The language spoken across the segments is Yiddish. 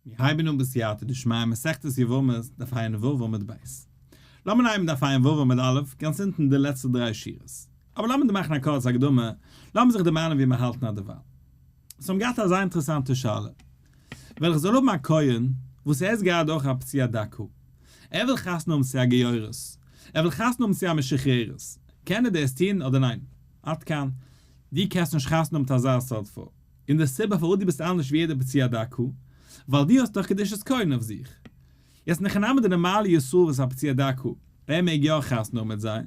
מיר הייבן אן בסייעתא דשמיא מסכת יבמות דף ע"ו עמוד ב'. לאמיר הייבן דף ע"ו עמוד א', גאנץ אונטן די לעצטע דריי שורות. אבער לאמיר דא מאכן א קורצע הקדמה, לאמיר זיך דערמאנען ווי מיר האלטן אדערווייל. סאו האבן געהאט א זייער אינטערעסאנטע שאלה. ווען איך זאל האבן א כהן וואס ער איז גראדע אויך א פצוע דכא, ער וויל חתונה האבן צו א גיורת, ער וויל חתונה האבן צו א משוחררת, קען ער דאס טון אדער ניין? עד כאן. דו קענסט נישט חתונה האבן מיט אזא סארט פרוי. און די סיבה פארוואס דו ביסט אנדערש ווי יעדער פצוע דכא, ווייל דו האסט דאך קדושת כהן אויף זיך. יעצט אין הכי נמי די נארמאלע ישראל וואס איז א פצוע דכא, ער מעג יא חתונה האבן מיט זיי,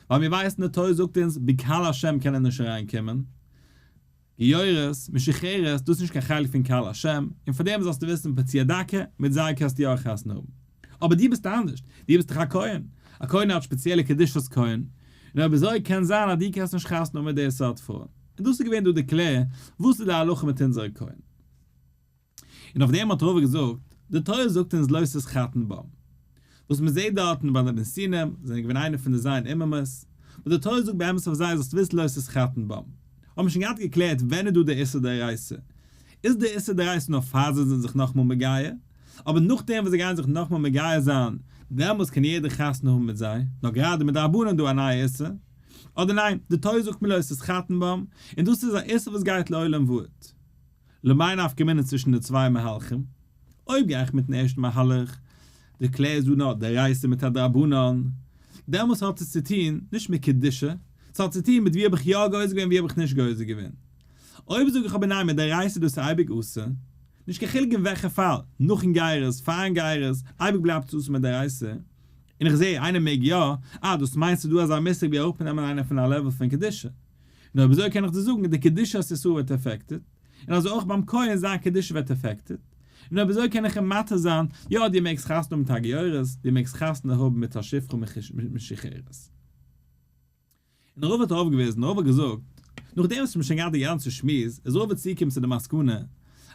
ווייל מיר ווייסן די תורה זאגט אונז בקהל השם קען ער נישט אריין קומען, גיורת, משוחררת, דאס איז נישט קיין חלק פון קהל השם, און פאר דעם זאלסטו וויסן פצוע דכא, מיט זיי קענסטו יא חתונה האבן. אבער דו ביסט אנדערש, דו ביסט דאך א כהן, א כהן האט שפעציעלע קדושת כהן, און אויב אזוי קען זיין אז דו קענסט נישט חתונה האבן מיט די סארט פרויען. און דאס איז געווען דא די קלער, וואס איז די הלכה מיט אונזערע כהן? און אויף דעם האט רבא געזאגט, די תורה זאגט אונז לא תתחתן בם. וואס מען זעט דארטן ביי די נתינים, זענען געווען איינע פון די ז' אומות, וואס די תורה זאגט באמת אויף זיי זאלסט וויסן לא תתחתן בם. האט מען שוין געהאט געקלערט ווען איז דא די איסור דאורייתא? איז די איסור דאורייתא נאר פאר זיי זענען זיך נאכמאל מגייר? אבער נאכדעם וואס זיי גייען זיך נאכמאל מגייר זיין, דעמאלס קען יעדער חתונה האבן מיט זיי, נאר גראדע מדרבנן דא א נייע איסור. אדער ניין, די תורה זאגט מיר לא תתחתן בם, און דאס איז א איסור וואס גייט לעולם ועד. למאי נפקא מינה צווישן די צוויי מהלכים? אויב גיי איך מיטן ערשטן מהלך, די קלער איז דא נאר דאורייתא מיט א דרבנן, דעמאלס האט עס צו טון נישט מיט קדושה, ס'האט צו טון מיט ווי האב איך יא גוזר געווען ווי האב איך נישט גוזר געווען. אויב זאג איך אבער ניין מדאורייתא דאס איז אייביג אסור, נישט קיין חילוק אין וועלכע פאל, נאכן גירות, פארן גירות, אייביג בלייבט עס אסור מדאורייתא, און איך זע איינער מעג יא, אה דאס מיינט ס'איז דא אזא מושג ווי אראפנעמען איינער פון א level פון קדושה. און אויב אזוי קען איך דיר זאגן די קדושת ישראל ווערט affected, און אזוי אויך ביים כהן זיין קדושה ווערט affected, און אויב אזוי קען איך אים מתיר זיין, יא דו מעגסט חתונה האבן מיט א גיורת, דו מעגסט חתונה האבן מיט א שפחה משוחררת. און רבא האט אויפגעוויזן, רבא האט געזאגט, נאכדעם וואס מ'האט שוין געהאט די גאנצע שמועס, איז רבא צוגעקומען צו די מסקנא,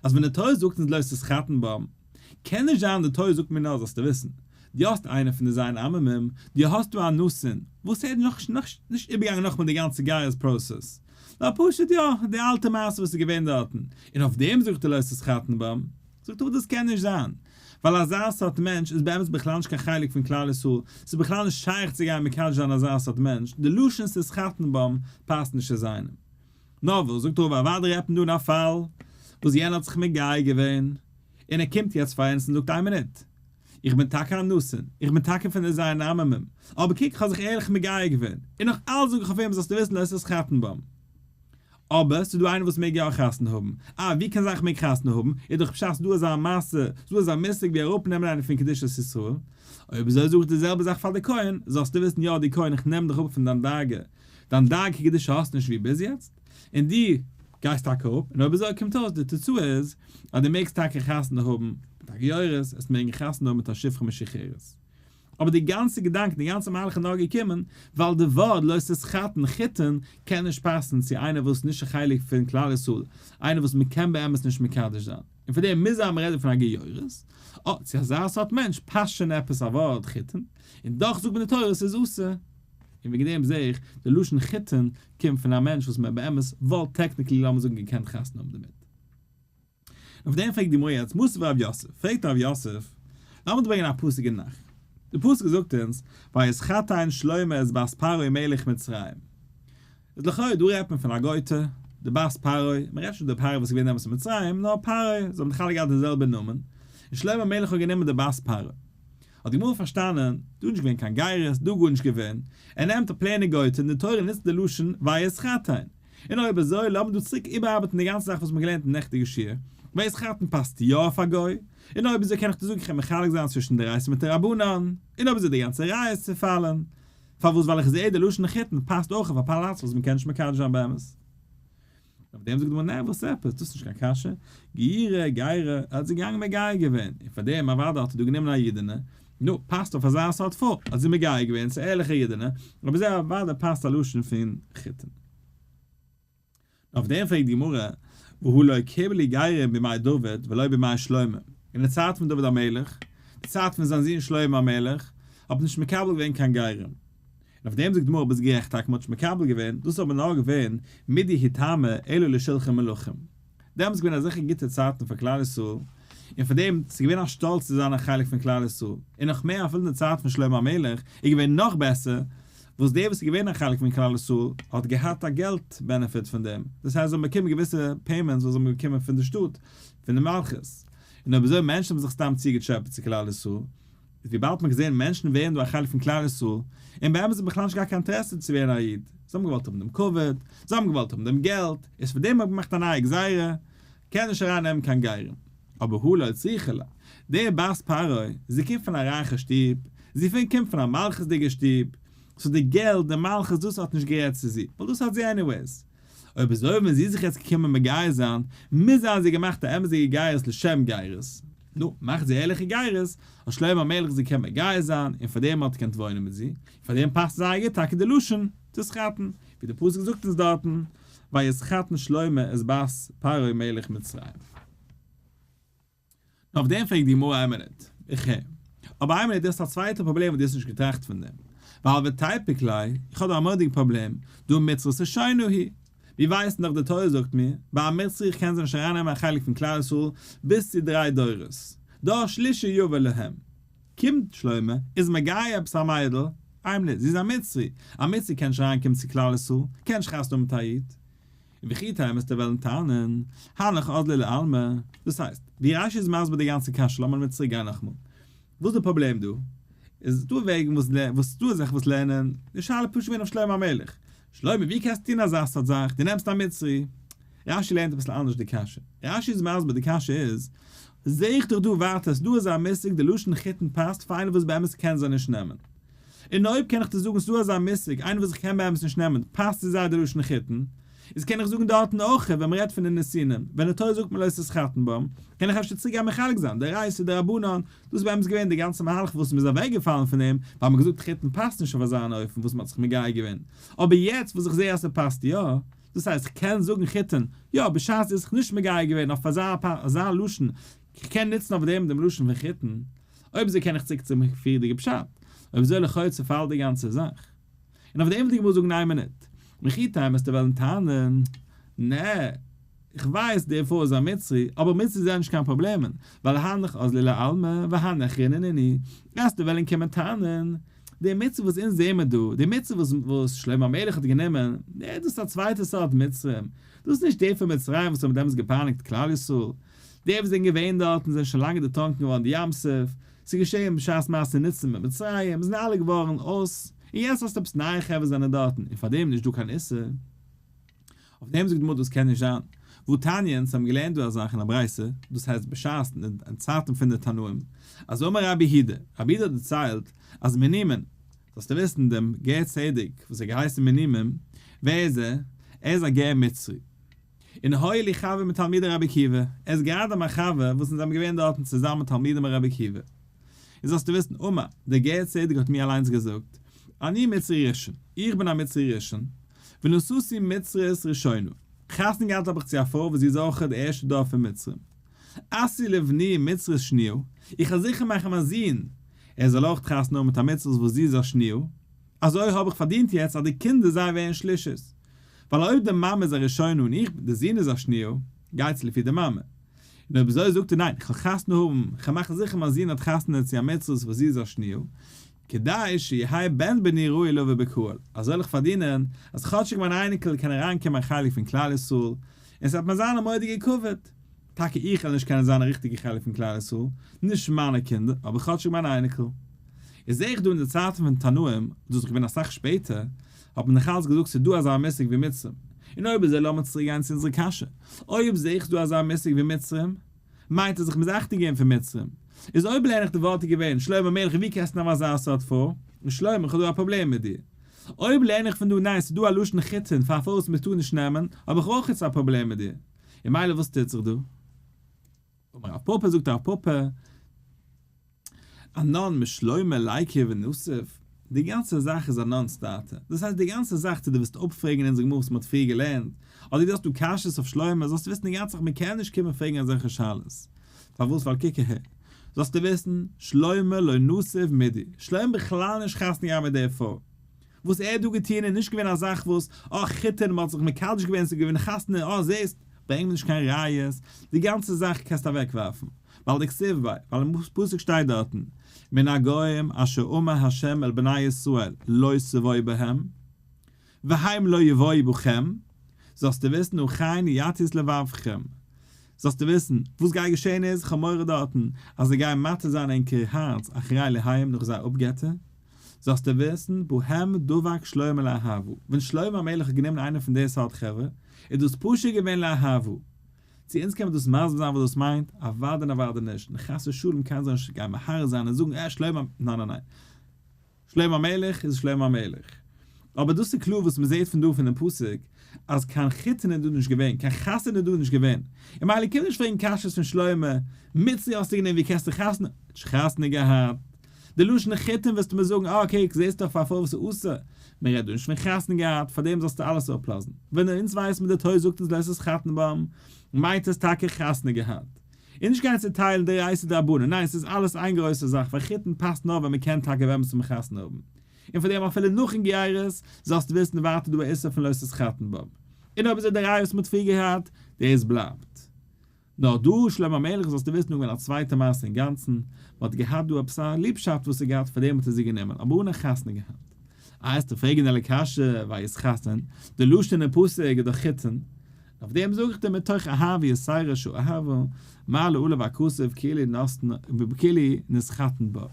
אז ווען די תורה זאגט אונז לא תתחתן בם, קען נישט זיין די תורה זאגט מיר נאר זאלסטו וויסן, דו האסט איינער פון די ז' עממים, דו האסט דא א נתין, וואס ער איז נאך נישט איבערגעגאנגען נאכאמאל די גאנצע גירות process, נאר פשוט יא, די אלטע מעשה וואס איז געווען דארטן, און אויף דעם זאגט ער לא תתחתן בם. זאגט ער דאס קען נישט זיין, ווייל אזא סארט מענטש איז באמת בכלל נישט קיין חלק פון כלל ישראל, ס'איז בכלל נישט שייך צו גיין מקדש זיין אזא סארט מענטש, די לשון תתחתן בם פאסט נישט צו זיינעם. נאר וואס, זאגט רבא, אוודאי רעדט מען דא אין א פאל וואס יענער האט זיך מגייר געווען, און ער קומט יעצט פאר אונז און זאגט איין מינוט, איך בין טאקע א נתין, איך בין טאקע פון די ז' עממים, אבער קוק איך האב זיך ערליך מגייר געווען, און נאך אלץ זאג איך אויף אים זאלסטו וויסן לא תתחתן בם. אבער ס'איז דא איינער וואס מעג יא חתונה האבן. אה, ווי קען זיין כ'מעג חתונה האבן? איז דאך פשט ס'דא אזא מעשה, ס'דא אזא מושג ווי אראפנעמען איינעם פון קדושת ישראל. אויב אזוי זאג איך די זעלבע זאך פאר די כהן, זאלסטו וויסן יא די כהן איך נעם דיך אפ פון דיין דרגה, דיין דרגה קדושה האסט נישט ווי ביז יעצט, און דו גייסט טאקע אפ, און אויב אזוי קומט אויס די תוצאה איז אז דו מעגסט טאקע חתונה האבן מיט א גיורת, עסט מעגן חתונה האבן מיט א שפחה משוחררת. אבער די גאנצע געדאנק, די גאנצע מהלך איז נאר געקומען ווייל די ווארט לא תתחתן חיתון קען נישט פאסן צו איינער וואס איז נישט א חלק פון כלל ישראל, איינער וואס מען קען באמת נישט מקדש זיין, און פאר דעם מוז זיין מען רעדט פון א גיורת, אה, צו אזא סארט מענטש פאסט שוין עפעס א ווארט חיתון, און דאך זאגט מען די תורה עס איז אסור. און וועגן דעם זעה איך די לשון חיתון קומט פון א מענטש וואס מען באמת וואלט technically לאמיר זאגן געקענט חתונה האבן דערמיט. אויף דעם פרעגט די גמרא יעצט מתיב רב יוסף, פרעגט רב יוסף, לאמיר דא ברענגען א פסוק אין נ"ך, די פסוק זאגט אונז ויתחתן שלמה את בת פרעה מלך מצרים, איז לכאורה דא רעדט מען פון א גויטע, די בת פרעה, מען רעדט נישט פון די פרעה וואס איז געווען דעמאלטס אין מצרים, נאר פרעה, זיי האבן דאך אלע געהאט די זעלבע נאמען, און שלמה המלך האט גענומען די בת פרעה. האט די גמרא פארשטאנען, דא איז נישט געווען קיין גירות, דא גארנישט געווען, ער נעמט א plain ע גויטע און די תורה נוצט די לשון ויתחתן, און אויב אזוי לאמיר דא צוריק איבערארבעטן די גאנצע זאך וואס מ'האט געלערנט אין נעכטיגע שיעור, ויתחתן פאסט יא אויף א גוי, און אויב אזוי קען איך דיר זאגן איך קען מחלק זיין צווישן דאורייתא מיט דרבנן, און אויב אזוי די גאנצע ראיה איז צופאלן. פארוואס ווייל איך זעה די לשון חיתון פאסט אויך אויף א פאלאץ וואס מ'קען נישט מקדש זיין באמת. אויף דעם זאגט די גמרא נע וואס עפעס דאס איז נישט קיין קשיא, גיורא גיירא ער האט זיך געגאנגען מגייר געווען, און פאר דעם אוודאי האט ער דא גענומען א אידענע, נו, פאסט אויף אזא סארט פרוי, האט זי מגייר געווען, ס'איז ערליכע אידענע, אבער זי אוודאי פאסט א לשון פון חיתון. אויף דעם פרעגט די גמרא, והא לא קיבלו גרים בימי דוד ולא בימי שלמה, אין די צייט פון דוד המלך, די צייט פון זיין זון שלמה המלך, האט מען נישט מקבל געווען קיין גרים. און אויף דעם זאגט די גמרא, ביסט גערעכט טאקע מען האט נישט מקבל געווען, דאס איז אבער נאר געווען מידי הוא טעמא אלא לשולחן מלכים. דעמאלטס איז געווען אזעלכע גוטע צייטן פאר כלל ישראל, און. און פאר דעם, ס'איז געווען א שטאלץ צו זיין א חלק פון כלל ישראל, און נאך מער אפילו אין די צייט פון שלמה המלך איז געווען נאך בעסער, וואס דער וואס איז געווען א חלק פון כלל ישראל האט געהאט א געלט benefit פון דעם, דאס הייסט זיי האבן באקומען געוויסע payments וואס זיי האבן באקומען פון די שטאט, פון די מלכות, און אויב אזוי מענטשן האבן זיך סתם צוגעטשעפעט צו כלל ישראל, איז וויבאלד מ'האט געזען מענטשן ווערן דא א חלק פון כלל ישראל, און באמת האט בכלל נישט געהאט קיין אינטערעסע צו ווערן א איד, זיי האבן געוואלט האבן דעם כבוד, זיי האבן געוואלט האבן דעם געלט, איז פאר דעם האט מען געמאכט א נייע גזירה, קען נישט אריין נעמען קיין גרים. אבער הא לא צריכא לה, די בת פרעה, זי קומט פון א רייכע שטוב, זי פון קומט פון א מלכות'דיגע שטוב, so די געלט, די מלכות, דאס האט נישט גערעדט צו זי, ווייל דאס האט זי anyways. אויב אזוי ווען זי איז זיך יעצט געקומען מגייר זיין, מוז זיין זי האט געמאכט א אמת'דיגע גירות לשם גירות. נו, מאכט זי ערליכע גירות, האט שלמה המלך זי געקענט מגייר זיין, און פאר דעם האט געקענט וואוינען מיט זי, און פאר דעם פאסט זייער גוט טאקע די לשון, תתחתן, ווי די פסוק זאגט אונז דארטן, ויתחתן שלמה את בת פרעה מלך מצרים. נו אויף דעם פרעגט די גמרא איין מינוט, איך הער. אבער איין מינוט דו האסט א צווייטע פראבלעם וואס דו האסט נישט געטראכט פון דעם. ווייל ותיפוק ליה, איך האב דא א מורא'דיגע פראבלעם, דהא מצרית ראשונה היא. מיר ווייסן דאך די תורה זאגט מיר, ביי א מצרי איך קען זיי נישט ארייננעמען א חלק פון כלל ישראל ביז צו דריי דורות, דור שלישי יבא להם. קומט שלמה, איז מגייר עפעס א מיידל, איין מינוט, זי איז א מצרי, א מצרי קען נישט אריינקומען צו כלל ישראל, קען נישט חתונה האבן מיט א איד. און וכי תימא וועסטו וועלן טענה'ן, הנך אזלו לעלמא, דאס הייסט, ווי רש"י איז מסביר די גאנצע קשיא, לאמיר מיר צוריק גיין נאכאמאל. וואס איז די פראבלעם דא? איז דא וועגן וואס וואס ס'דא אזעלכע וואס לערנען, די שאלה איז פשוט געווען אויף שלמה המלך, שלמה ווי קענסטו טון אזא סארט זאך, דו נעמסט א מצרי, רש"י לערנט אביסל אנדערש די קשיא, רש"י איז מסביר די קשיא איז, זעה איך דאך דא ווייטער ס'דא אזא מושג די לשון חיתון פאסט פאר איינער וואס באמת קען זיי נישט נעמען, און אויב קען איך דיר זאגן ס'דא אזא מושג איינער וואס איך קען באמת נישט נעמען פאסט צו זיי די לשון חיתון, איז קען איך זאגן דארטן אויך ווען מ'רעדט פון די נתינים, ווען די תורה זאגט מיר לא תתחתן בם, קען איך אפשר צוריק גיין מחלק זיין, דאורייתא דרבנן, דאס איז באמת געווען די גאנצע מהלך וואס מ'איז אוועקגעפאלן פון דעם, ווייל מ'האט געזאגט חיתון פאסט נישט אויף אזא אן אופן וואס מ'האט זיך מגייר געווען, אבער יעצט וואס איך זע אז ס'פאסט יא, דאס הייסט איך קען זאגן חיתון, יא, בשעת זי איז זיך נישט מגייר געווען אויף אזא אזא לשון, איך קען נוצן אויף דעם דעם לשון פון חיתון, אויב אזוי קען איך צוריק צום פריערדיגע פשט, אויב אזוי לכאו' צופאלט די גאנצע זאך. און אויף דעם וועט די גמרא זאגן איין מינוט, וכי תימא וועסטו וועלן טענה'ן, נע, איך ווייס דער פרוי איז א מצרי, אבער מצרי זענען נישט קיין פראבלעמען, ווייל הנך אזלי לעלמא והני אחריני נינהו, וועסטו וועלן קומען טענה'ן, די מצרי וואס אונז זעמער דא, די מצרי וואס וואס שלמה המלך האט גענומען, נע, דאס איז א צווייטע סארט מצרים, דאס איז נישט די פון מצרים וואס האבן דעמאלטס געפייניגט כלל ישראל, די וואס זענען געווען דארטן זענען שוין לאנג דערטראנקען געווארן די ים סוף, ס'איז געשען בשעת מעשה ניסים מיט מצרים, זענען אלע געווארן אויס, און יעצט האסטו עפעס נייע חברה זענען דארטן, און פארדעם נישט דא קיין איסור. אויף דעם זאגט די גמרא דאס קען נישט זיין. והא תניא, אונז האבן געלערנט דא א זאך אין א ברייתא, דאס הייסט בשעת אין צייטן פון די תנאים, אז אמר רבי יהודה, רבי יהודה האט דערציילט, אז מנימין, זאלסטו וויסן דעם גר צדק וואס האט געהייסן מנימין, ווער איז ער? ער איז א גר מצרי. און היה לי חבר מתלמידי רבי עקיבא, ער איז גראדע מיין חבר וואס אונז זעמיר געווען דארטן צוזאמען תלמידים רבי עקיבא. און זאלסטו וויסן, אמר, דער גר צדק האט מיר אליינס געזאגט, אני מצרי ראשון, איך בין א מצרי ראשון, ונשאתי מצרית ראשונה, חתונה געהאט האב איך צו א פרוי וואס זי איז אויך די ערשטע דור פון מצרים, אשיא לבני מצרית שניה, איך וועל זיכער מאכן מיין זון ער זאל אויך חתונה האבן מיט א מצרית וואס זי איז א שניה, אזוי האב איך פארדינט יעצט אז די קינדער זיי ווערן שלישית, ווייל אויב די מאמע איז א ראשונה און איך, די זון איז א שניה, גייטס לפי די מאמע. און אויב אזוי זאגט ער ניין, איך וועל חתונה האבן, איך וועל מאכן זיכער מיין זון האט חתונה צו א מצרית וואס זי איז א שניה, כדי שיהא בן בני ראוי לבוא בקהל, אזוי וועל איך פארדינען אז כאטשיג מיין אייניקל קען אריינקומען א חלק פון כלל ישראל, און ס'וועט מיר זיין א מורא'דיגע כבוד. טאקע איך וועל נישט קענען זיין א ריכטיגע חלק פון כלל ישראל, נישט מיינע קינדער, אבער כאטשיג מיין אייניקל. איז זעה איך דא אין די צייטן פון תנאים, דאס איז געווען אסאך שפעטער, האט מען נאך אלץ געזאגט ס'איז דא אזא מושג ווי מצרים. און אויב אזוי לאמיר צוריק גיין צו אונזערע קשיא. אויב זעה איך ס'דא אזא מושג ווי מצרים, מיינט אז איך מוז אכטונג געבן פון מצרים. איז אויב לערן איך די ווארט איז געווען, שלמה המלך ווי קענסטו נעמען אזא סארט פרוי? און שלמה איך האב דא א פראבלעם מיט דיר. אויב לערן איך פון דא ניין ס'איז דא א לשון חיתון פאר א פרוי וואס מ'טאר נישט נעמען, האב איך אויך יעצט א פראבלעם מיט דיר. און מילא וואס טוט זיך דא? אמר רב פפא זאגט רב פפא, אנן משלמה ליקי ונסיב, די גאנצע זאך איז א non starter, דאס הייסט די גאנצע זאך צו דו ווילסט אפפרעגן אונזער גמרא וואס מען האט פריער געלערנט, אדער דו האסט דא קשיות אויף שלמה, זאלסטו וויסן די גאנצע זאך מען קען נישט קומען פרעגן אזעלכע שאלות, פארוואס ווייל קוק אהער, זאלסטו וויסן, שלמה לא נסיב מידי, שלמה בכלל נישט חתונה געהאט מיט דער פרוי, וואס ער האט דא געטון איז נישט געווען א זאך וואס, אה חיתון, מען האט זיך מקדש געווען, ס'איז געווען חתונה, אה זעסט, ברענג מיר נישט קיין ראיות, די גאנצע זאך קענסטו אוועקווארפן. ווייל דכתיב ביה, ווייל אין פסוק שטייט דארטן, מן הגוים אשר אמר ה' אל בני ישראל לא תבואו בהם, והם לא יבואו בכם, זאלסטו וויסן הכן יטו את לבבכם, זאלסטו וויסן, וואס גייט געשען איז, כ'האב מורא דארטן, אז זיי גייען מטה זיין ענקער הארץ אחרי אלהיהם נאך זייער אפגעטער, זאלסטו וויסן, בהם דבק שלמה לאהבה, ווען שלמה המלך האט גענומען איינער פון די סארט חברה, איז דאס פשוט געווען לאהבה. צו אונז קען מען דאס מסביר זיין וואס דאס מיינט? אוודאי און אוודאי נישט, און חס ושלום קען זיי נישט גיין מהרהר זיין און זאגן אה שלמה, ניין ניין ניין, שלמה המלך איז שלמה המלך. אבער דאס איז קלאר וואס מען זעט פון דא פון דעם פסוק, אז קיין חיתון איז דא נישט געווען, קיין חתונה איז דא נישט געווען. און מילא קום נישט פרעגן קשיות פון שלמה, מצרי האסטו גענומען ווי קענסטו חתונה, נישט חתונה געהאט. די לשון חיתון וועסטו מיר זאגן אה okay זעסט דאך פאר פארוואס ס'איז אסור, מען רעדט דא נישט פון חתונה געהאט, פארדעם זאלסטו אלעס אפלאזן. ווען אונז ווייסן מיר די תורה זאגט אונז לא תתחתן בם, מיינט עס טאקע חתונה געהאט. און נישט גיין צוטיילן דאורייתא דרבנן, ניין ס'איז אלעס איין גרויסע זאך, ווייל חיתון פאסט נאר ווען מ'קען טאקע באמת חתונה האבן. און פאר דעם אפילו נאכן גיורת, זאלסטו וויסן ווייטער דא א איסור פון לא תתחתן בם. און אויב אזוי די ראיה וואס מ'האט פריער געהאט, דאס בלייבט. נאר דא שלמה המלך זאלסטו וויסן איז געווען א צווייטע מעשה אינגאנצן, מ'האט געהאט דא עפעס א ליבשאפט וואס ער געהאט פאר דעם האט ער זי גענומען, אבער אן א חתונה געהאט. איי וועסטו פרעגן אלא קשיא ויתחתן, די לשון אין פסוק איז דאך חיתון, אויף דעם זאג איך דיר מתוך אהבה יתירה שאהבה, מעלה עליו הכתוב כאילו נתחתן בה.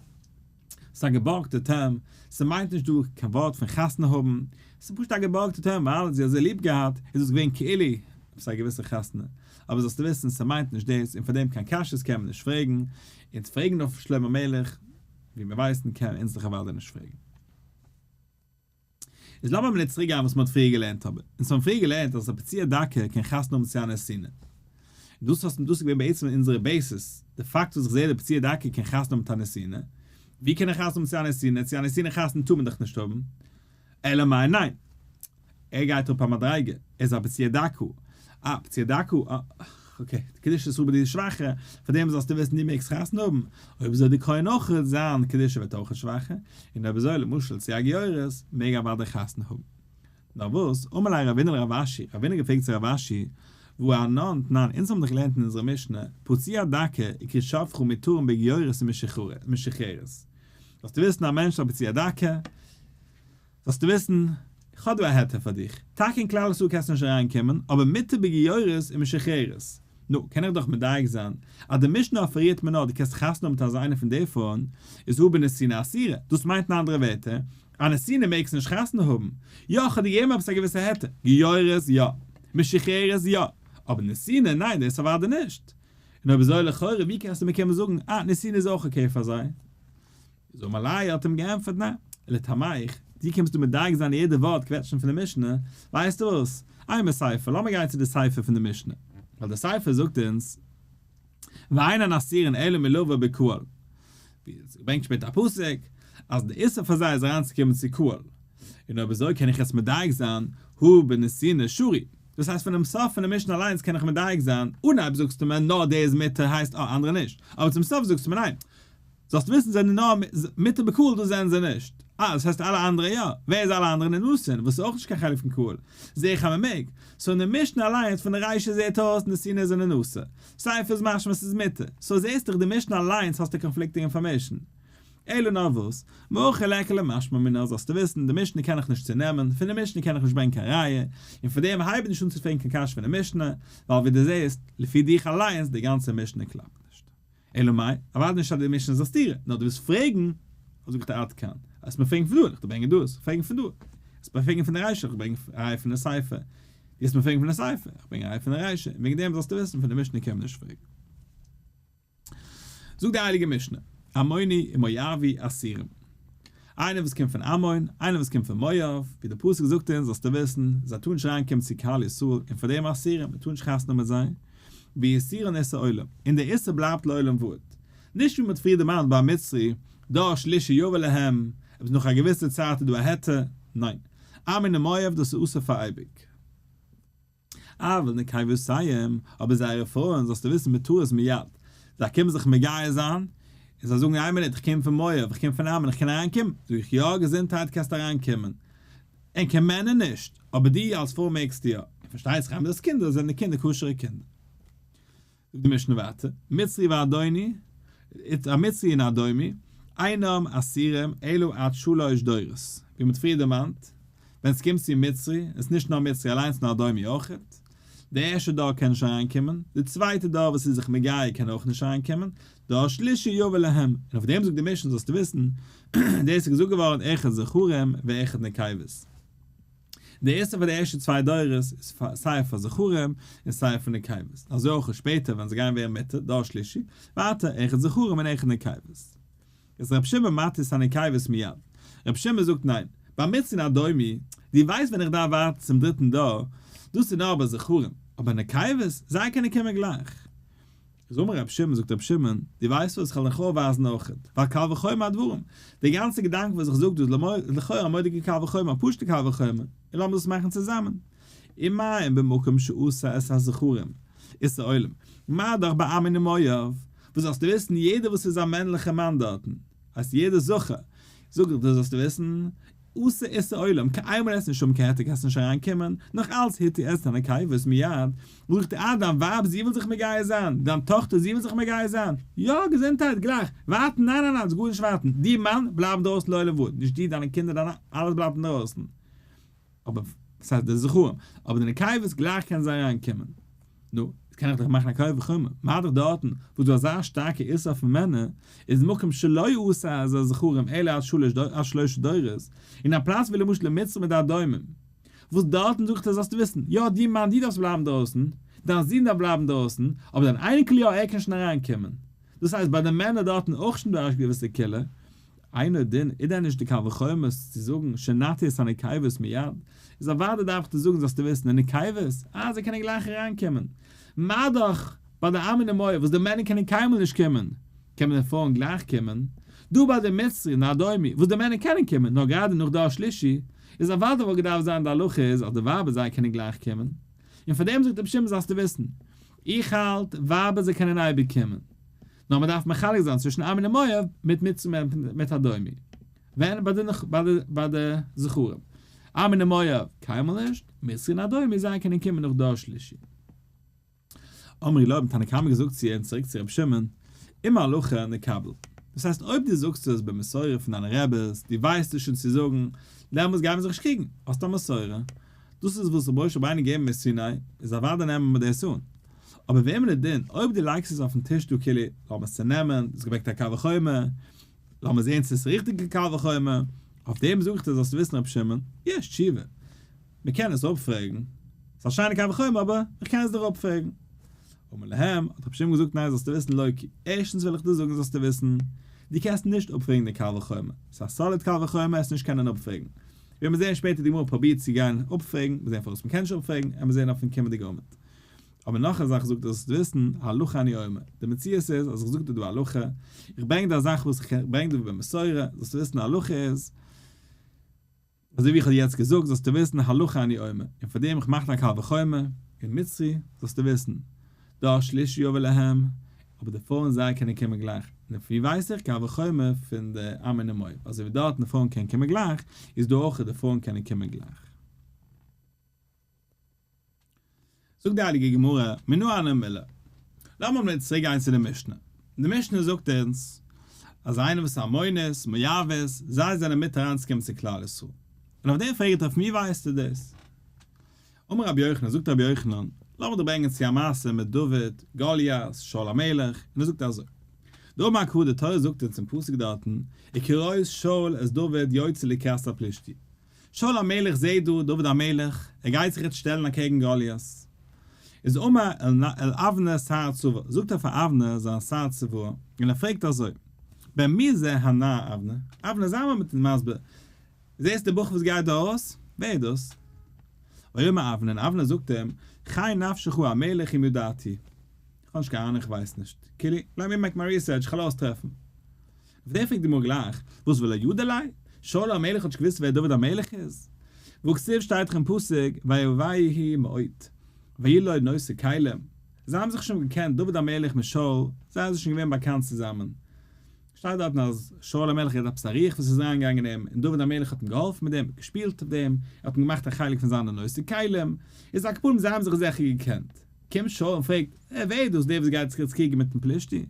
ס'איז א געבארגטע term, ס'מיינט נישט דא קיין ווארט פון חתונה האבן, ס'איז פשוט א געבארגטע term ווייל זי האט אזוי ליב געהאט איז דאס געווען כאילו עפעס א געוויסע חתונה, אבער זאלסטו וויסן ס'מיינט נישט דאס און פאר דעם קיין קשיות קען מען נישט פרעגן, און צו פרעגן אויף שלמה המלך ווי מיר ווייסן קען אונז דאך אוודאי נישט פרעגן. איז לאמיר מינוט צוריק גיין וואס מען האט פריער געלערנט אבער אונז האבן פריער געלערנט אז א פצוע דכא קען חתונה האבן צו א נתינה און דאס האט דאס איז געווען בעצם אונזערע basis די פאקט וואס איך זעה די פצוע דכא קען חתונה האבן מיט א נתינה ווי קען ער חתונה האבן צו א נתינה צו א נתינה חתונה טאר מען דאך נישט האבן אלא מאי ניין ער גייט אראפ א מדריגה, ער איז א פצוע דכא, אה פצוע דכא, אה okay, די קדושת ישראל ביי דיר איז שוואכער, פאר דעם זאלסטו וויסן דו מעגסט חתונה האבן, אויב אזוי די כהן אויך, זיין קדושה ווערט אויך שוואכער, און אויב אזוי למשל צו א גיורת, מעג אוודאי חתונה האבן. נאר וואס, אמר ליה רבינא לרב אשי, רבינא האט געפרעגט צו רב אשי, והא אנן תנן, אונז האבן דאך געלערנט אין אונזערע משנה, פצוע דכא וכרות שפכה מותרין בגיורת ומשוחררת. זאלסטו וויסן א מענטש א פצוע דכא, זאלסטו וויסן, איך האב דא א היתר פאר דיך, טאקע אין כלל ישראל קענסטו נישט אריין קומען, אבער מותר בגיורת ומשוחררת. נו, קען איך דאך מדייק זיין, אז די משנה אפערירט מיר נאר דו קענסט חתונה האבן מיט אזא איינער פון די פרויען, איז הא בנתינה אסירא, דאס מיינט אין אנדערע ווערטער, א נתינה מעגסטו נישט חתונה האבן. יא, איך האב דיר געגעבן עפעס א געוויסע היתר, גיורת יא, משוחררת יא, אבער נתינה ניין דאס אוודאי נישט. און אויב אזוי לכאורה ווי קענסטו מיר קומען זאגן, אה, נתינה איז אויך okay פאר זיי? איז אמר ליה האט אים געענטפערט ניין, לטעמיך, דו קומסט דא מדייק זיין יעדע ווארט קוועטשן פון די משנה, ווייסטו וואס, אימא סיפא, לאמיר גיין צו די סיפא פון די משנה, ווייל די סיפא זאגט אונז, ואינן אסורין אלא מלבוא בקהל, ווי עס ברענגט שפעטער א פסוק, אז די איסור פאר זיי איז אריינצוקומען צו קהל, און אויב אזוי קען איך יעצט מדייק זיין, הא בנתינה שרי, דאס הייסט פונעם סוף פון די משנה אליינס קען איך מדייק זיין, אנהייב זאגסטו מיר נאר דער איז מותר הייסט אה אנדערע נישט, אבער צום סוף זאגסטו מיר ניין, זאלסט וויסן זענען נאר מותר בקהל דאס זענען זיי נישט. אה דאס הייסט אלע אנדערע יא? ווער איז אלע אנדערע נתין וואס איז אויך נישט קיין חלק פון קהל? זעה איך אז מען מעג. so אין די משנה אליינס פון די רישא זעהט אויס נתינה זענען אסור. סיפא איז משמע ס'איז מותר. so זעהסט דאך די משנה אליינס האסטו conflicting information. אלא נאר וואס? מהכא ליכא למשמע מינה זאלסטו וויסן די משנה קען איך נישט צונעמען, פון די משנה קען איך נישט ברענגען קיין ראיה, און פון דעם הייב נישט אן צו פרעגן קיין קשיא פון די משנה, ווייל ווי דו זעהסט, לפי דיך אליינס די גאנצע משנה קלאפט נישט. אלא מאי, אוודאי נישט אז די משנה איז א סתירה, נאר דו ווילסט פרעגן, זאג איך דיר עד כאן, אז מיר פרעגן פון דא, איך דיר ברענגען דאס, פרעגן פון דא, אז מיר פרעגן פון די רישא, איך ברענג א ראיה פון די סיפא, דו וועסט מיר פרעגן פון די סיפא, איך ברענג א ראיה פון די רישא, און וועגן דעם זאלסטו וויסן, פון די משנה קען מען נישט פרעגן. זאגט די הייליגע משנה, עמוני ומואבי אסורים. איינער וואס קומט פון עמון, איינער וואס קומט פון מואב, ווי דער פסוק זאגט אונז, זאלסטו וויסן, זיי טארן נישט אריינקומען צו קהל ישראל, און פאר דעם אסורים, מען טאר נישט חתונה מיט זיי, ואיסורן איסור עולם, און דער איסור בלייבט לעולם ועד. נישט ווי מען האט פריער דערמאנט ביי מצרי, דור שלישי יבא להם, עפעס נאך א געוויסע צייט איז דא א היתר, ניין. עמון און מואב, דאס איז אסור פאר אייביג. אבל נקבותיהם, אבער זייערע פרויען זאלסטו וויסן מותרות מיד, זיי קומען זיך מגייר זיין, און זיי זאגן איין מינוט איך קום פון מואב, איך קום פון עמון, איך קען אריין קומען? זאג איך יא, געזונטהייט קענסט אריין קומען, ענקער מענער נישט, אבער דו אלס פרוי מעגסטו יא, און פארשטייט זיך אז מיט דאס קינדער זענען די קינדער כשר'ע קינדער. זאגט די משנה ווייטער, מצרי ואדוני, א מצרי און א אדומי, אינם אסורים אלא עד שלש דורות, ווי מ'האט פריער דערמאנט, ווען ס'קומט צו מצרי, איז נישט נאר מצרי אליינס נאר אדומי אויכעט, די ערשטע דור קען נישט אריינקומען, די צווייטע דור וואס איז זיך מגייר קען אויך נישט אריינקומען, דור שלישי יבא להם, און אויף דעם זאגט די משנה זאלסטו וויסן, דאס איז געזאגט געווארן אחד זכרים ואחד נקבות. די איסור פאר די ערשטע צוויי דורות איז סיי פאר זכרים און סיי פאר נקבות, אזוי אויך שפעטער ווען זיי גייען ווערן מותר, דור שלישי, ווייטער אחד זכרים און אחד נקבות. איז רבי שמעון מתיר את הנקבות מיד. רבי שמעון זאגט ניין, ביי מצרי און אדומי, דו ווייסט ווען איך דארף ווארטן צום דריטן דור, דאס איז נאר ביי זכרים, אבער נקבות, זיי קענען קומען גלייך. איז אמר רבי שמעון, זאגט רבי שמעון, דו ווייסט וואס, איך וועל דיך אויפווייזן אויכעט, ווייל קל וחומר הדברים, די גאנצע געדאנק וואס איך זאג דא איז לכאורה א מורא'דיגע קל וחומר, א פשוט'ע קל וחומר, און לאמיר דאס מאכן צוזאמען. ומה אם במקום שאסר את הזכרים, איסור עולם, מה דאך ביי עמון ומואב, וואס זאלסטו וויסן, יעדער וואס איז א מענליכער מאן דארטן, הייסט יעדער זכר, זאג איך דיר זאלסטו וויסן, אסור איסור עולם, קיינמאל עסט נישט האבן קיין היתר קענסט נישט אריין קומען, נאך אלץ התירו את הנקבות מיד, זאגט ער אה דיין ווייב זי וויל זיך מגייר זיין, דיין טאכטער זי וויל זיך מגייר זיין, יא געזונטהייט גלייך, ווארטן ניין ניין ניין גארנישט ווארטן, דו מאן בלייב אינדרויסן לעולם ועד, נישט דו דיינע קינדער דיינע אלעס בלייבט אינדרויסן, אבער דאס הייסט די זכרים, אבער די נקבות גלייך קענען זיי אריין קומען. נו, קען איך דאך מאכן א קל וחומר, מה דאך דארטן וואס דא אזא שטארקע איסור פון מענער, איז מקום שלא אסר את הזכרים אלא עד שלש עד שלשה דורות, אין א פלאץ ווי למשל אין מצרים מיט די אדומים, וואס דארטן זאגט ער זאלסטו וויסן, יא דו מאן דו דארפסט בלייבן דרויסן, דיין זון דארף בלייבן דרויסן, אבער דיין אייניקל יא ער קען שוין אריין קומען. דאס הייסט ביי די מענער דארטן אויך שוין דא א געוויסע קולא, אינו דין, איז דען נישט די קל וחומר צו זאגן שנתיר את הנקבות מיד? איז אוודאי דארף איך דיר זאגן זאלסטו וויסן די נקבות, אה זיי קענען גלייך אריינקומען. מה דאך ביי די עמון ומואב וואס די מענער קענען קיינמאל נישט קומען, קען מען די פרויען גלייך קומען. דא ביי די מצרי און די אדומי וואס די מענער קענען קומען נאר גראדע נאך דור שלישי, איז אוודאי וואלט געדארפט זיין די הלכה איז אז די ווייבער זיי קענען גלייך קומען. און פאר דעם זאגט רבי שמעון זאלסטו וויסן, איך האלט ווייבער זיי קענען אייביג קומען. נאר מען דארף מחלק זיין צווישן עמון און מואב מיט מצרים און מיט אדומי. ווען? ביי די ביי די זכרים. עמון און מואב קיינמאל נישט, מצרי און אדומי זיי קענען קומען נאך דור שלישי. אמרו לו האבן תנא קמא געזאגט צו אים צוריק צו רבי שמעון, אם הלכה נקבל. דאס הייסט אויב דו זאגסט עס במסורה פון דיינע רעבעס, דו ווייסט עס שוין צו זאגן, דעמאלטס גייען מיר זיך נישט קריגן, האסט א מסורה. דאס איז וואס ר' משה רבינו געגעבן מסיני, איז אוודאי נעמען מיר דאס אן. אבער ואם לדין, אויב דו לייגסט עס אויפן טיש דא כאילו, לאמיר עס צונעמען, דו האסט געברענגט א קל וחומר, לאמיר זען צו עס איז ריכטיגע קל וחומר, אויף דעם זאג איך דיר זאלסטו וויסן רבי שמעון, יש תשובה, מען קען עס אפפרעגן, ס'איז א שיינע קל וחומר אבער איך קען עס דיר אפפרעגן. אמר להם, האט רבי שמעון געזאגט ניין זאלסטו וויסן לא כי, ערשטנס וויל איך דיר זאגן זאלסטו וויסן, דו קענסט נישט אפפרעגן די קל וחומר, ס'איז א solid קל וחומר עס נישט קענען אפפרעגן, ווי מיר זעען שפעטער די גמרא פרובירט צו גיין אפפרעגן, מיר זעען פארוואס מ'קען נישט אפפרעגן, עמיר זעען אויפן קומענדיגע עמוד. אבער נאך א זאך זאגט ער זאלסט וויסן, הלכה אני אומר, די מציאות איז אז איך זאג דיר דא הלכה, איך ברענג דיר א זאך וואס איך ברענג דיר במסורה, זאלסטו וויסן הלכה איז, אזוי ווי איך האב יעצט געזאגט זאלסטו וויסן הלכה אני אומר, און פאר דעם איך מאך דיין קל וחומר, און מצרי, זאלסטו וויסן, דור שלישי יבא להם, אבער די פרויען זיי קענען קומען גלייך, און ווי ווייס איך קל וחומר פון די עמון ומואב, אזוי ווי דארטן די פרויען קענען קומען גלייך, איז דא אויך די פרויען קענען קומען גלייך. זאגט די הייליגע גמרא, מנא הני מילי. לאמיר מיר צוריק גיין צו די משנה. די משנה זאגט אונז, אז איינער וואס איז עמונית, מואבית, זיי זענען מותר אריינצוקומען צו כלל ישראל. און אויף דעם פרעגט ער, פון ווי ווייסטו דאס? אמר רבי יוחנן, זאגט רבי יוחנן, לאמיר דיר ברענגען צו א מעשה מיט דוד, גוליית, שאול המלך, און ער זאגט אזוי, דאמר קרא, די תורה זאגט אונז אין פסוק דארטן, וכראות שאול את דוד יוצא לקראת הפלישתי, שאול המלך זעהט דא דוד המלך, ער גייט זיך יעצט שטעלן אקעגן גוליית. איז אמר אל אבנר שר צבא, זאגט ער פאר אבנר זיין שר צבא, און ער פרעגט אזוי, בן מי זה הנער אבנר? אבנר זיי מיר מיט מסביר, זעסט די בחור וואס גייט דא ארויס? ווער איז דאס? ויאמר אבנר, און אבנר זאגט אים, חי נפשך המלך אם ידעתי. איך האב נישט קיין אהנונג איך ווייס נישט. כאילו, let me make my research, איך וועל אויסטרעפן. אויף דעם פרעגט די גמרא גלייך, וואס ולא ידע ליה? שאול המלך האט נישט געוואוסט ווער דוד המלך איז? והכתיב שטייט דאך אין פסוק ויאהבהו מאוד ויהי לו נושא כלים, זיי האבן זיך שוין געקענט דוד המלך מיט שאול, זיי זענען שוין געווען באקאנט צוזאמען. שטייט דארטן אז שאול המלך האט עפעס א רוח וואס איז אריינגעגאנגען אין אים, און דוד המלך האט אים געהאלפן מיט דעם, געשפילט אויף דעם, ער האט אים געמאכט א חלק פון זיינע נושא כלים, איז על כל פנים זיי האבן זיך זיכער געקענט. קומט שאול און פרעגט, אה, ווער איז דאס דער וואס גייט זיך יעצט קריגן מיטן פלישתי? זאגט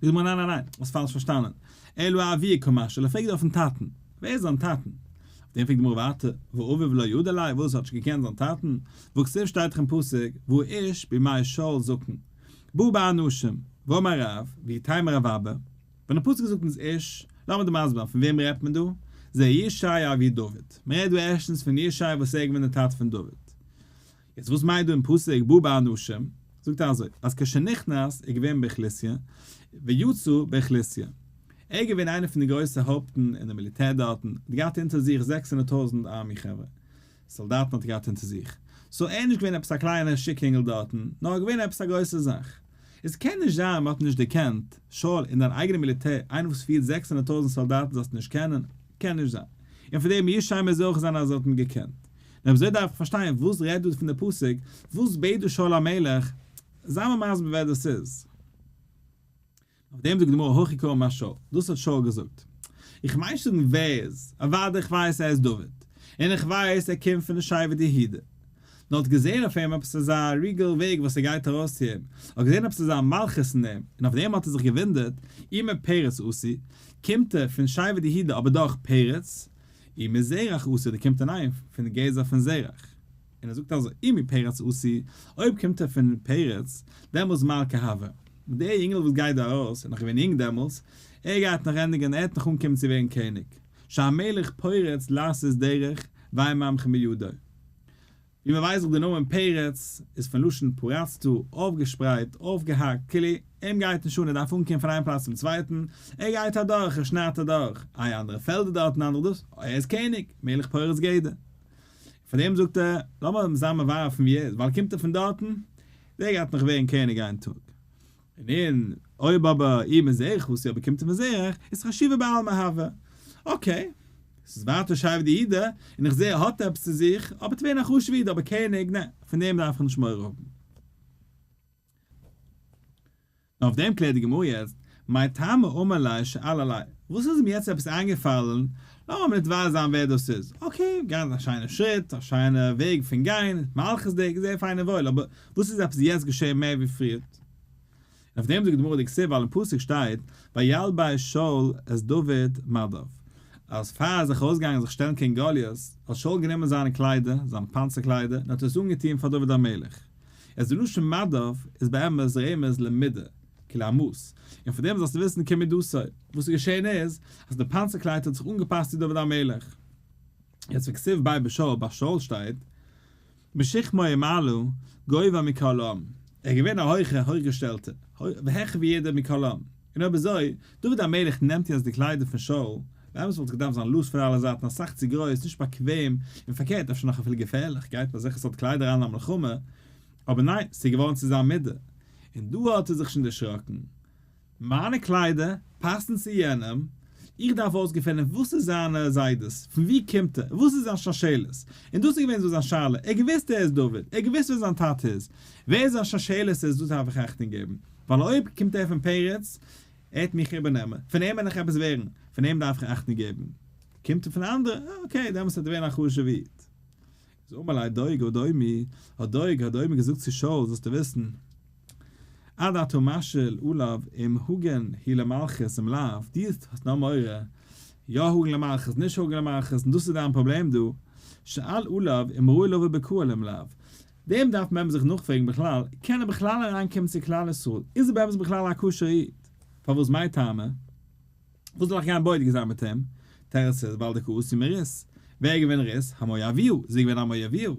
די גמרא, ניין ניין ניין, האסט פאלש פארשטאנען, אלא אאבוה קא משאיל, ער פרעגט דא אויפן טאטן, ווער איז זיין טאטן? אויף דעם פרעגט די גמרא ווייטער, והא אביו לא ידע ליה, וואס האט נישט געקענט זיין טאטן? והכתיב שטייט דאך אין פסוק, והאיש בימי שאול זקן, בא באנשים, ואמר רב, ואיתימא רב אבא, ווען די פסוק זאגט אונז איש, לאמיר דיר מסביר זיין פון וועם רעדט מען דא, זה ישי אבי דוד, מען רעדט דא ערשטנס פון ישי וואס ער איז געווען דער טאטע פון דוד. יעצט וואס מיינט דא אין פסוק בא באנשים, זאגט ער אזוי, אז כשנכנס איז געווען באוכלוסיא, ויצא באוכלוסיא. ער איז געווען איינער פון די גרויסע הויפטן אין די מיליטער דארטן, האט געהאט אונטער זיך 600 טויזנט army חברה. סאלדאטן האט ער געהאט אונטער זיך. so ער איז נישט געווען עפעס א קליינע שיק אינגל דארטן, נאר געווען עפעס א גרויסע זאך. עס קען נישט זיין מען האט נישט דערקענט, שאול אין דיין אייגענע מיליטער, איינער וואס פירט 600 טויזנט סאלדאטן זאלסטו נישט קענען? קען נישט זיין. און פון דעם ישי מוז אויך זיין אז ער האט אים געקענט. נאר אזוי דארף איך פארשטיין וואס רעדט דא פון די פסוק, וואס בעט דא שאול המלך, זיי מיר מסביר ווער דאס איז. אויף דעם זאגט די גמרא הכי קאמר שאול, דאס האט שאול געזאגט. איך מיין נישט זאגן ווער איז, אוודאי איך ווייס ער איז דוד, און איך ווייס ער קומט פון די שבט יהודה. נאר האט געזען אויף אים עפעס אזא regal וועג וואס ער גייט ארויס צו אים, האט געזען עפעס אזא מלכות אין אים, און אויף דעם האט ער זיך געוואונדערט, אי מפרץ אתי, קומט ער פון שבט יהודה אבער דאך פרץ, אי מזרח אתי, דער קומט אריין פון די גזע פון זרח. און ער זאגט אזוי, אי מפרץ אתי, אויב קומט ער פון פרץ, דעמאלס מלכא הוי. דער יונגל וואס גייט דא ארויס, איז נאך געווען יונג דעמאלס, ער גייט נאך ענדיגן, ער וועט נאך אנקומען צו ווערן קעניג. שהמלך פורץ לעשות דרך, ואין ממחין בידו. ווי מען ווייסט דאך די נאמען פרץ איז פון לשון פרצת, אויפגעשפרייט, אויפגעהאקט, כאילו, אים גייט נישט אן, ער דארף אנקומען פון איין פלאץ צום צווייטן, ער גייט אדורך, ער שניידט אדורך, איי אנדערע פעלדער דארטן אנדערע דאס, ער איז קעניג, מלך פורץ גדר. פאר דעם זאגט ער, לאמיר אים זיין מברר פון ווי ער איז, ווייל קומט ער פון דארטן, דער גייט נאך ווערן קעניג איין טאג. און און אויב אבער אי מזרח אתי אבער קומט ער פון זרח, איז חשיבא בעלמא הוי. okay, ס'איז ווייטער שבט יהודה, און איך זע ער האט עפעס צו זיך, אבער ט'ווערן א חשוב'ע איד אבער קעניג, נע, פון דעם דארף איך נישט מורא האבן. נאר אויף דעם קלערט די גמרא יעצט, מאי טעמא אמר ליה שאל עליה, וואס איז אים יעצט עפעס איינגעפאלן, לאמיר ניט זיין ווער דאס איז, okay, גאנץ א שיינע שריט, א שיינע וועג פון גיין, מלכות'דיג, זייער פיין און וואויל, אבער וואס איז עפעס יעצט געשען מער ווי פריערט? און אויף דעם זאגט די גמרא דכתיב ווייל אין פסוק שטייט וילבש שאול את דוד מדיו, אז פאר ער איז זיך ארויסגעגאנגען זיך שטעלן קעגן גלית, האט שאול גענומען זיינע קליידער, זיינע פאנצער קליידער, און האט עס אנגעטון פאר דוד המלך. איז די לשון מדיו איז באמת רמז למידה, כאילו א מאס, און פון דעם זאלסטו וויסן כמידתו, וואס איז געשען איז, אז די פאנצער קלייד האט זיך אנגעפאסט צו דוד המלך. יעצט וכתיב ביה בשאול, ביי שאול שטייט, משכמו ומעלה, גובה מכל העם, ער איז געווען א הויכער, הויכגעשטעלטער, העכער ווי יעדער מכל העם, און אויב אזוי, דוד המלך נעמט יעצט די קליידער פון שאול, באמת וואלט עס געדארפט זיין loose פון אלע זייטן, אסאך צו גרויס, נישט באקוועם, און פארקערט אפשר נאך אפילו געפערליך, גייט מען אזעלכע סארט קליידער אריין אין א מלחמה, אבער ניין, ס'איז געווארן צו זיין מידה, און דא האט ער זיך שוין דערשראקן, מיינע קליידער פאסן צו יענעם, איך דארף אויסגעפינען וואס איז זיינע זיידעס, פון וואו קומט ער, וואס איז זיין שלשלת, און דאס איז געווען זיין שאלה, ער האט געוואוסט ער איז דוד, ער האט געוואוסט ווער זיין טאטע איז, ווער זיין שלשלת איז, דאס דארף איך אכטונג געבן, ווייל אויב קומט ער פון פרץ, ער וועט מיך איבערנעמען, פון אים וועל איך עפעס ווערן, פון אים דארף איך אכטונג געבן. קומט ער פון אנדערע, okay, דעמאלטס וועט ער ווערן א חשוב'ער איד. איז אמר ליה דואג האדומי, האט דואג האדומי געזאגט צו שאול, זאלסטו וויסן, עד אתה משאיל עליו אם הגון הוא למלכות אם לאו, דו האסט נאר מורא, יא הגון למלכות, נישט הגון למלכות, און דאס איז דיין פראבלעם דא, שאל עליו אם ראוי לבוא בקהל אם לאו. דעם דארף מען זיך נאכפרעגן בכלל, קען ער בכלל אריינקומען צו כלל ישראל? איז ער באמת בכלל א כשר איד? פארוואס מאי טעמא? וואס זאל איך גיין בודק זיין מיט אים? תירוץ איז ווייל דקאתי מרות. ווער איז געווען רות? המואביה, זי איז געווען א מואביה.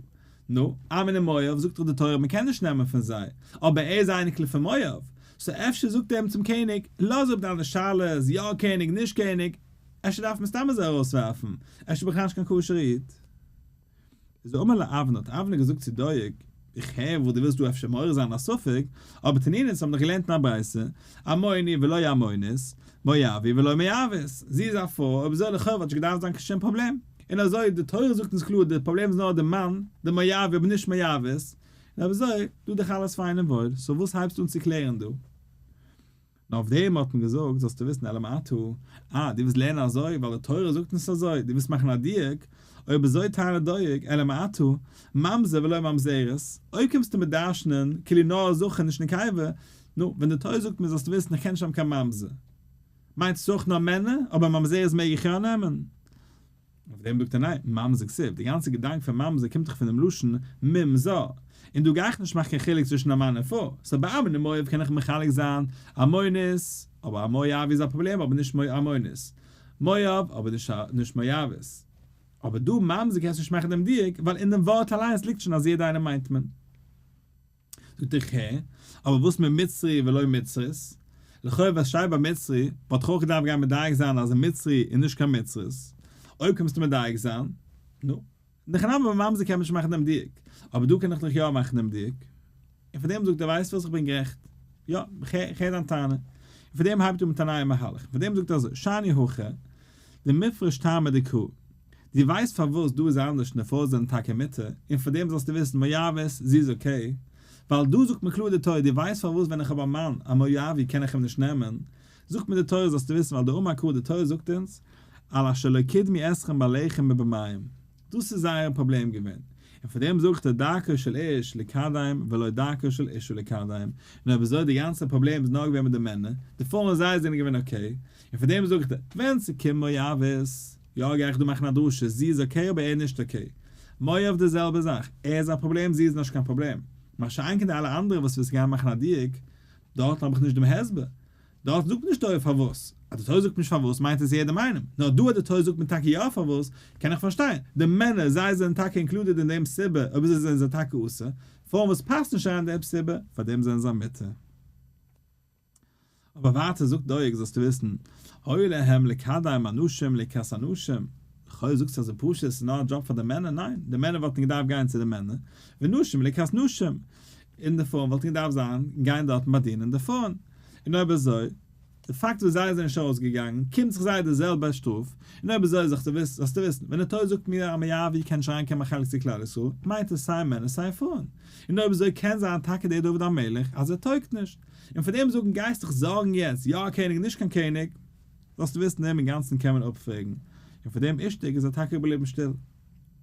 נו, עמון און מואב זאגט דאך די תורה מען קען נישט נעמען פון זיי, אבער ער איז אייניקל פון מואב, so אפשר זאגט ער אים צום קעניג, לאז אפ דיינע שאלות, יא קעניג נישט קעניג, אפשר דארף מען סתם אזוי ארויסווארפן, אפשר בכלל נישט קיין כשר איד. איז אמר לאבנר, האט אבנר געזאגט צו דואג, איך הער וואס דו ווילסט דא אפשר מעורר זיין א ספק, אבער תנינא אונז האבן דאך געלערנט אין א ברייתא, עמוני ולא עמונית, מואבי ולא מואבית, זי איז א פרוי, אויב אזוי לכאו' וואלט נישט געדארפט זיין קיין שום פראבלעם, און אזוי די תורה זאגט אונז קלאר די פראבלעם איז נאר די מאן, די מואבי אבער נישט מואבית, און אויב אזוי, דא דאך אלעס פיין און וואויל, so וואס הייבסטו אן צו קלערן דא? נאר אויף דעם האט מען געזאגט, זאלסטו וויסן אלא מעתה, אה, דו ווילסט לערנען אזוי, ווייל די תורה זאגט אונז אזוי, דו ווילסט מאכן א דיוק, אויב אזוי טענה'ט דואג, אלא מעתה, ממזר ולא ממזרת, אויב קומסטו מיר דרש'נען כאילו נאר זכר נישט נקבה, נו, ווען די תורה זאגט מיר זאלסטו וויסן איך קען נישט האבן קיין ממזר, מיינט עס אויך נאר מענער, אבער ממזרת מעג איך יא נעמען? אויף דעם זאגט ער ניין, ממזר כתיב, די גאנצע געדאנק פון ממזר קומט דאך פונעם לשון מום זר, און דא גיי איך נישט מאכן קיין חילוק צווישן א מאן און פרוי, so ביי עמון און מואב קען איך מחלק זיין, עמונית, אבער א מואבי איז א פראבלעם אבער נישט עמונית, מואב אבער נישט מואבית. אבער דא ממזר קענסטו נישט מאכן דעם דיוק, ווייל אין דעם ווארט אליינס ליגט שוין אז יעדע איינער מיינט מען. זאגט ער כ'הער, אבער וואס מיט מצרי ולא מצרית? לכאו' וואס שטייט ביי מצרי, וואלט איך אויך געדארפט גיין מדייק זיין אז מצרי איז נישט קיין מצרית. אויב קומסטו מדייק זיין, נו. אין הכי נמי ביי ממזר קען מען נישט מאכן דעם דיוק, אבער דא קען איך דאך יא מאכן דעם דיוק. און פאר דעם זאגט ער ווייסט וואס איך בין גערעכט, יא, איך הער דיין טענה. און פאר דעם הייבט ער אן מיט א נייע מהלך. און פאר דעם זאגט ער אזוי, שאני הכא, דמפרש טעמא דקרא. דו ווייסט פארוואס דא איז אנדערש און די פרויען זענען טאקע מותר, און פאר דעם זאלסטו וויסן מואבית, זי איז okay, ווייל דא זאגט מיר קלאר די תורה, דו ווייסט פארוואס ווען איך האב א מאן א מואבי קען איך אים נישט נעמען, זאגט מיר די תורה זאלסטו וויסן ווייל דאמר קרא די תורה זאגט אונז, על אשר לא קדמו אתכם בלחם ובמים, דאס איז זייער פראבלעם געווען, און פאר דעם זאגט ער דרכו של איש לקדם ולא דרכו של אשה לקדם, און אויב אזוי די גאנצע פראבלעם איז נאר געווען מיט די מענער, די פרויען זיי זענען געווען okay, און פאר דעם זאגט ער, ווען ס'קומט מואבית, יא גיי איך דא מאכן א דרשה, זי איז okay אבער ער נישט okay. מואב די זעלבע זאך, ער איז א פראבלעם זי איז נישט קיין פראבלעם. מה שאין כן די אלע אנדערע וואס ווילסט גיין מאכן א דיוק, דארטן האב איך נישט דעם הסבר. דארט זאגט נישט תורה פארוואס. אז די תורה זאגט נישט פארוואס מיינט עס יעדעם איינעם. נאר דא אז די תורה זאגט מיר טאקע יא פארוואס, קען איך פארשטיין. די מענער, זיי זענען טאקע included אין דעם סיבה, אויב אזוי זענען זיי טאקע אסור. פרויען וואס פאסט נישט אריין אין דעם סיבה, פאר דעם זענען זיי מותר. אבער ווייטער זאגט דואג זאלסטו וויסן, היו להם לקדם אנשים לקראת אנשים, לכאו' זאגסטו אזוי פשוט עס איז נאר א דזשאב פאר די מענער, ניין, די מענער וואלטן געדארפט גיין צו די מענער, ונשים לקראת נשים, און די פרויען וואלטן געדארפט זיין גיין דארטן באדינען די פרויען, און אויב אזוי, די פאקט וואס זיי זענען נישט ארויסגעגאנגען, קומט זיך זיי די זעלבע שטראף, און אויב אזוי זאלסטו וויסן, ווען די תורה זאגט מיר א מואבי קען נישט אריינקומען א חלק צו כלל ישראל, מיינט עס סיי מענער סיי פרויען, און אויב אזוי קען זיין טאקע דער דוד המלך אז ער טויגט נישט. און פאר דעם זאגן גייסט דיך זארגן יעצט יא א קעניג נישט קיין קעניג, זאלסטו וויסן דעם אינגאנצן קען מען אפפרעגן, און פאר דעם אישתיק איז ער טאקע געבליבן שטיל.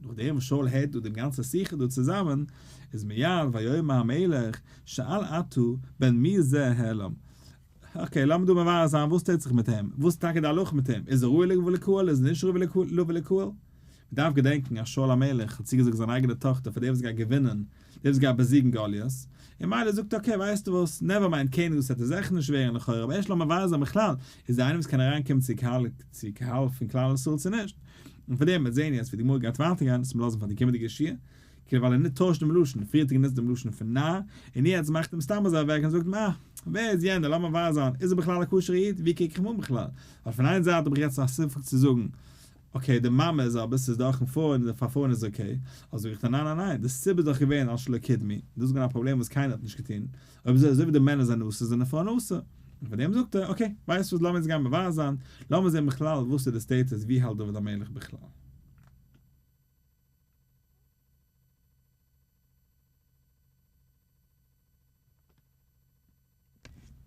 נאכדעם וואס שאול הערט דא דעם גאנצע שיחה דא צוזאמען, איז מיד ויאמר המלך שאל עתה בן מי זה העלם, okay לאמיר דא מברר זיין וואס טוט זיך מיט אים, וואס איז טאקע די הלכה מיט אים, איז ער ראוי לבוא לקהל איז ער נישט ראוי לבוא לקהל? מען דארף געדענקן אז שאול המלך האט צוגעזאגט זיין אייגענע טאכטער פאר דער וואס גייט געווינען, דער וואס גייט באזיגן גלית, און מילא זאגט ער okay ווייסטו וואס, never mind קעניג דאס וועט ער זיכער נישט ווערן לכאורה אבער ערשט לאמיר ווייזען בכלל איז דער איינער וואס קען אריין קומען צו קהל צו קהל פון כלל ישראל צו נישט, און פאר דעם מ'וועט זעהן יעצט ווי די גמרא גייט ווייטער גיין דאס מיר לאזן פאר די קומענדיגע שיעור, כאילו ווייל ער ניט טוישט דעם לשון, פריער האט ער גענוצט דעם לשון פון נא, און יעצט מאכט אים סתם אזוי אוועק און זאגט אים אה, ווער איז יענער לאמיר ווייזען, איז ער בכלל א כשר'ע איד, ווי קוק איך אים אן בכלל, ווייל פון איין זייט האב איך יעצט א ספק צו זאגן okay די מאמע איז אבער ס'איז דורכן פארן און די פארפארן איז okay, אזוי זאג איך דיר ניין ניין ניין, די סיבה איז דאך געווען על שלא קדמו, דאס איז געווען א פראבלעם וואס קיינער האט נישט געטון, אויב אזוי אזוי ווי די מענער זענען אסור זענען פרויען אסור, און פאר דעם זאגט ער okay ווייסט וואס לאמיר אונז גיין מברר זיין, לאמיר זען בכלל וואס איז די status ווי האלט דוד המלך בכלל.